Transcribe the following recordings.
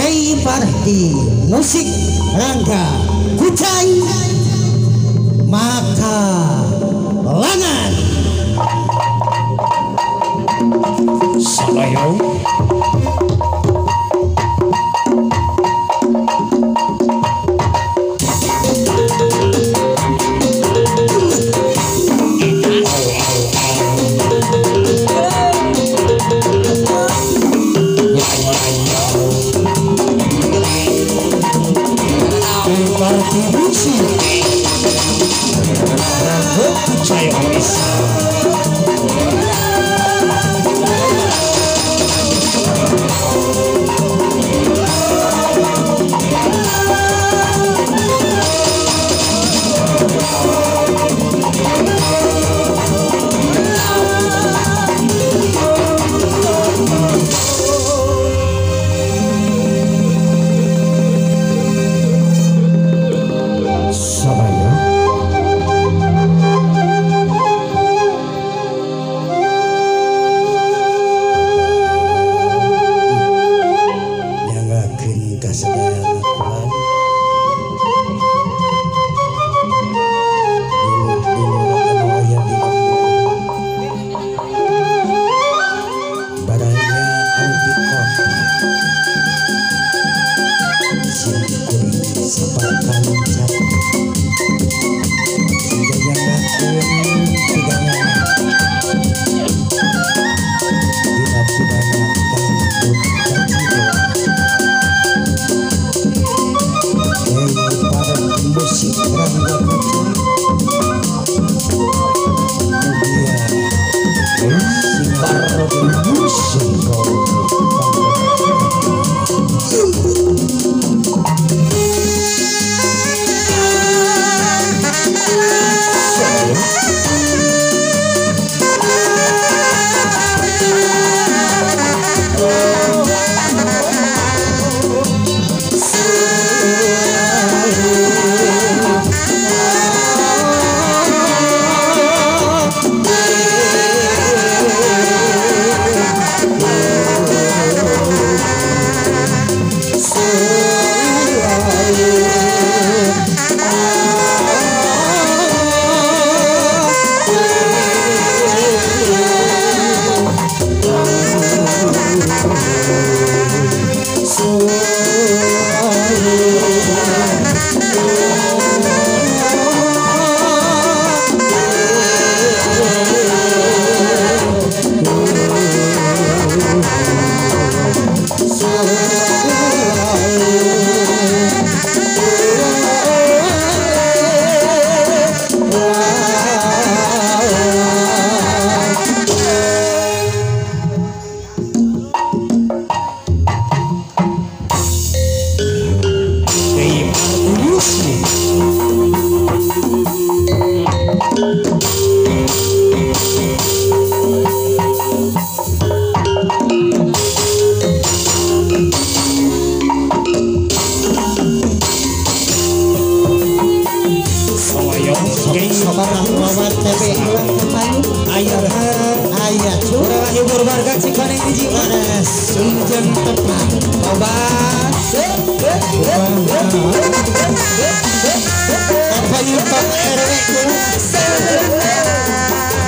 Kei Parti Musik Rangga Kucai Maka Langan Salayo.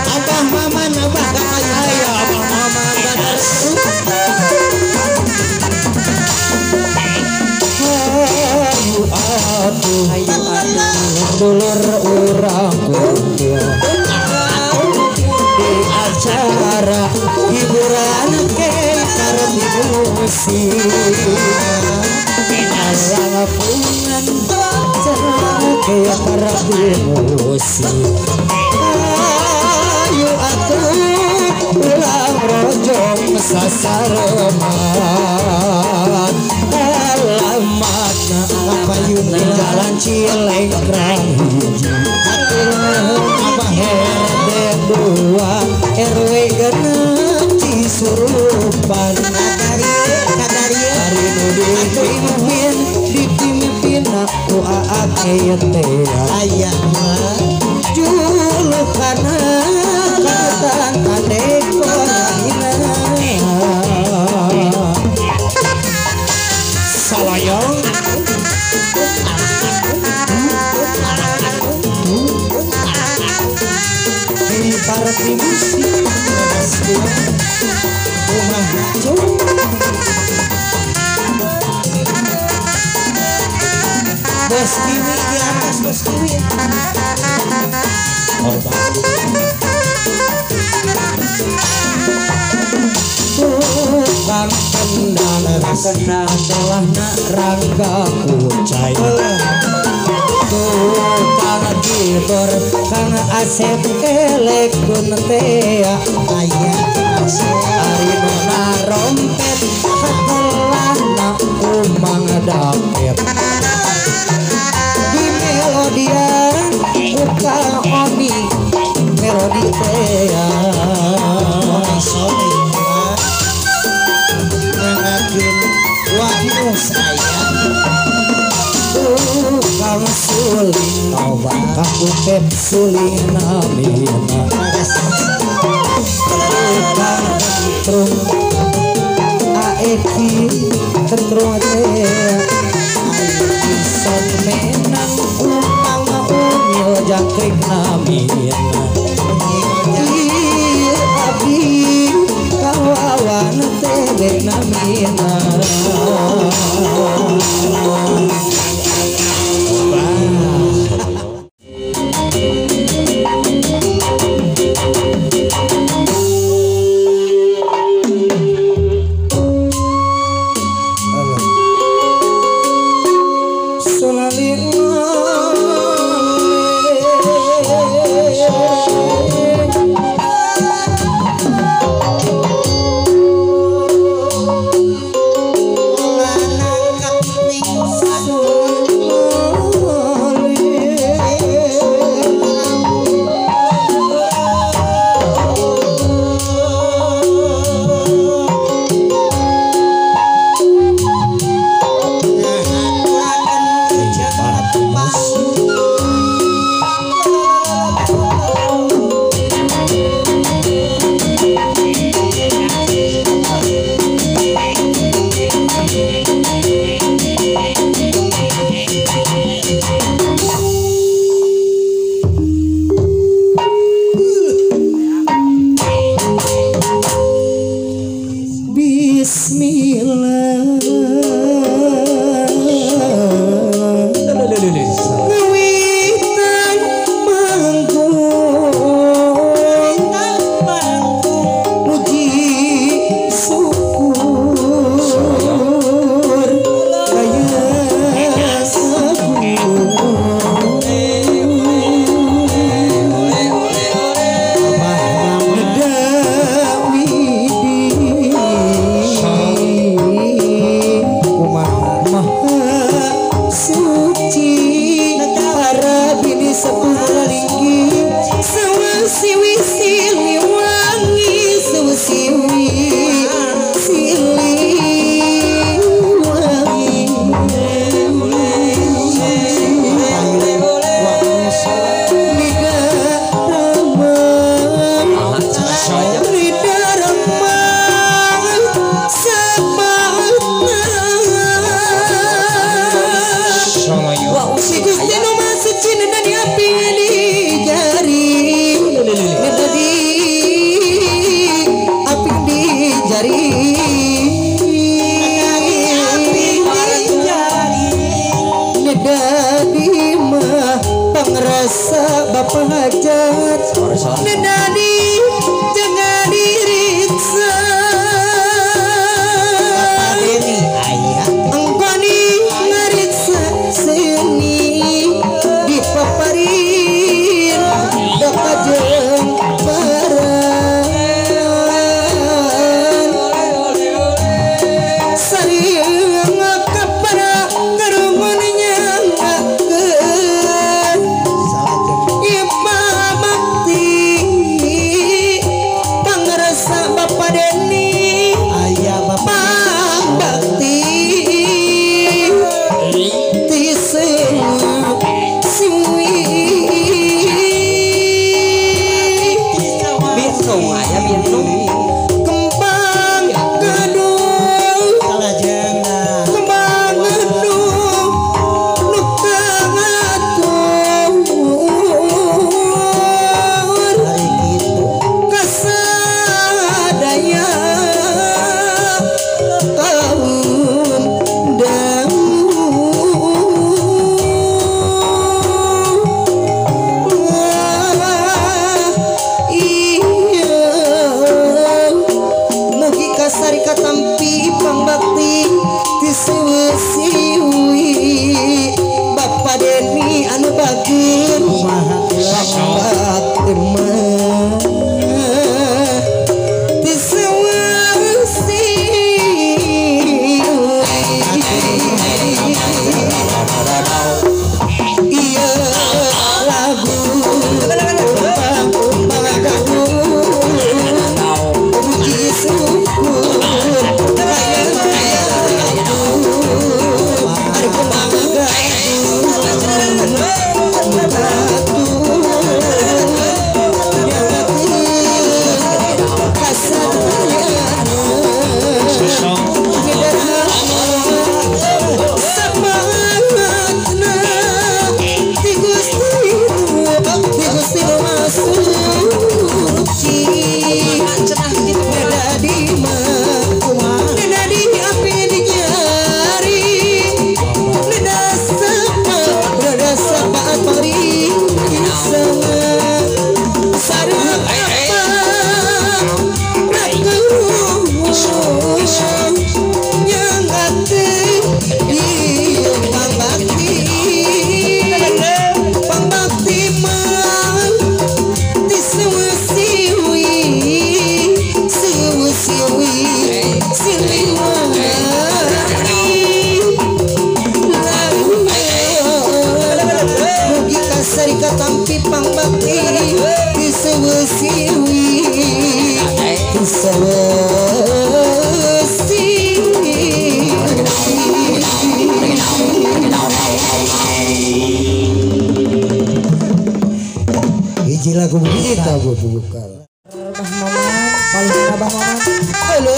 Abah Maman, Abah Ayah, Abah Maman, Ayu atuh, ayu atuh, dulur urang kumpul di acara hiburan ke karep musik lapungan ke karep musik. Ayu atuh ulang rojong sasareman alamatna payun jalan Cilengkrang hiji Abah RT 2 RW 6 Cisurupan. Ari nu dipimpin dipimpin ku Aa teh aya julukana katan kandeko rahina. Saloyo di party musik rumah bos kiwi di atas bos kiwi. Tukang kendang kendang telahna rangga kucai. Tukang gitor kang Asep elek kun tea aya ari nu narompet katelahna kumang dapet. Di melodian ukang oni melodi tea. Wahyu saya tukang suling kang Utep suling namina tukang kentrung aeki kentrung teh ison menang umang unyil jangkrik namina abdi kawawan teh namina. Iya lagu puji syukur hiji lagu kita buka. Abah Maman, paling Abah Maman. Halo.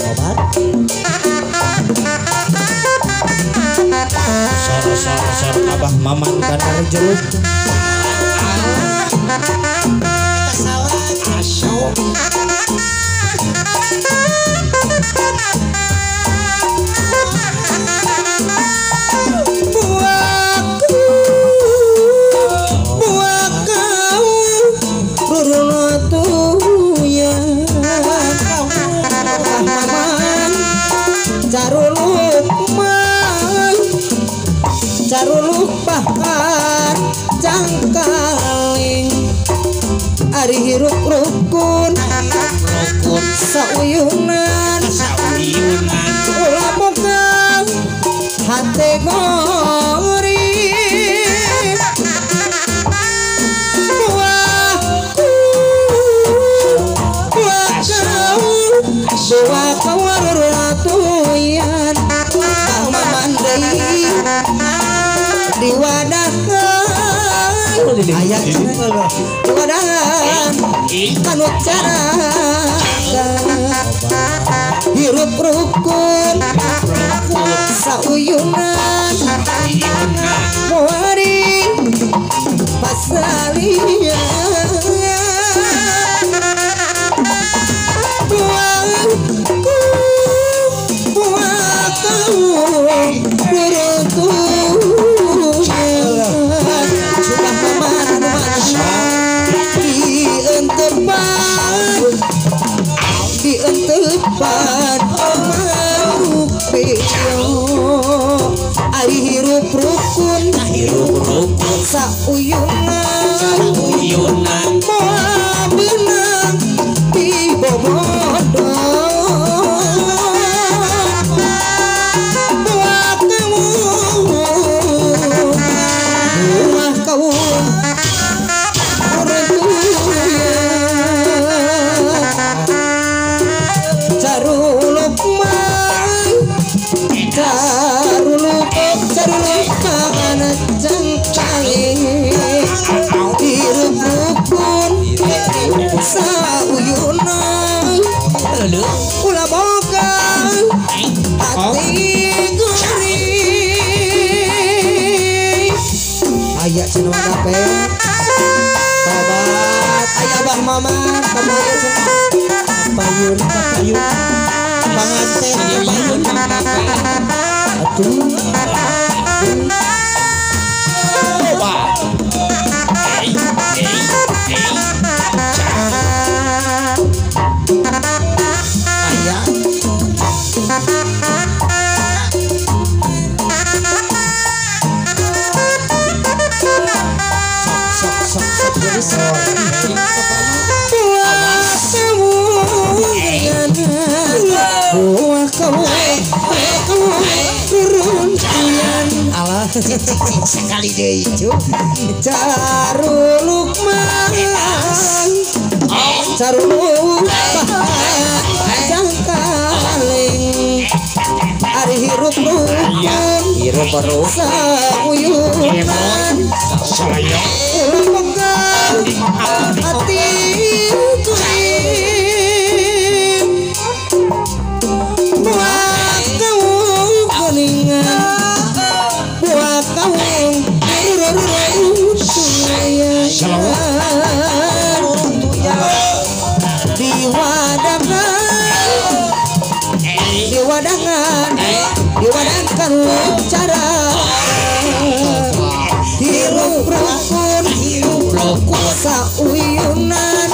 Obat. Sor Abah Maman kan jeruk. Cangkaling ari hirup rukun sauyunan ulah boga hate gori buah kawaratuyan mamandai diwadahan ayat diwadahan anu cara hirup rukun sauyunan muari pasalian buahku buah kau dientepan manuk beyo ari hirup rukun sauyunan moal beunang dibobodo buah kau sauyunan ulah boga hati gurih aya cenah kape babat aya Abah Maman kamari cenah payun payun panganten payun atuh sok sok sok sok. Sekali deui Caruluk mah caruluk jangkaling ari hirup rukun hirup rukun sauyunan ulah boga hati kuring buah kaung kuningan buah kaung diwadangan cara hirup rukun sauyunan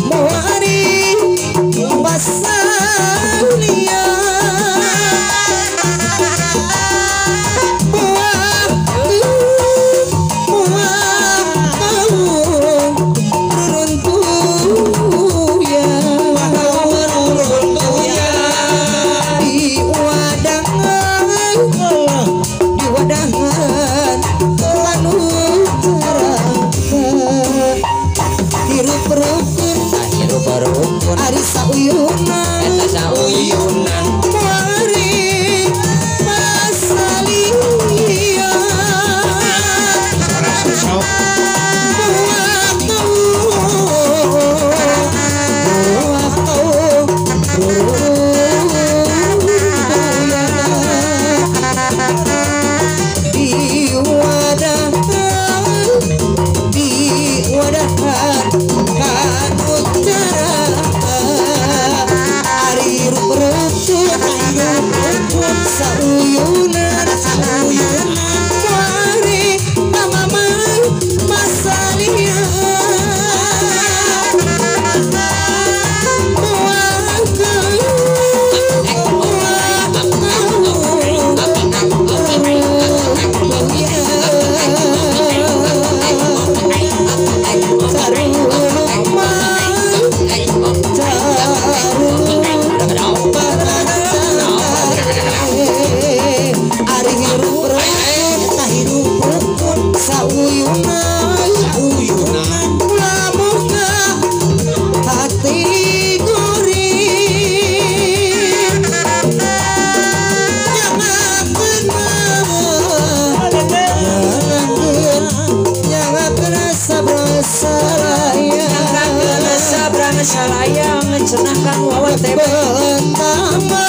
moari pasalia ari sauyunan eta sauyunan mari pasalia diwadahan sauyunan mari mama masalia salayang cenah kang wawan teh pertama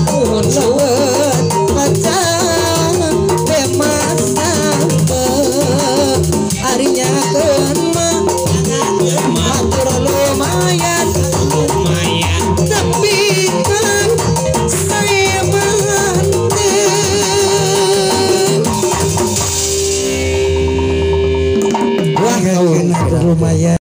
leuweut pacang bemasa ari nyakeun mah hatur lumayan tapi kan saya mah wah lumayan.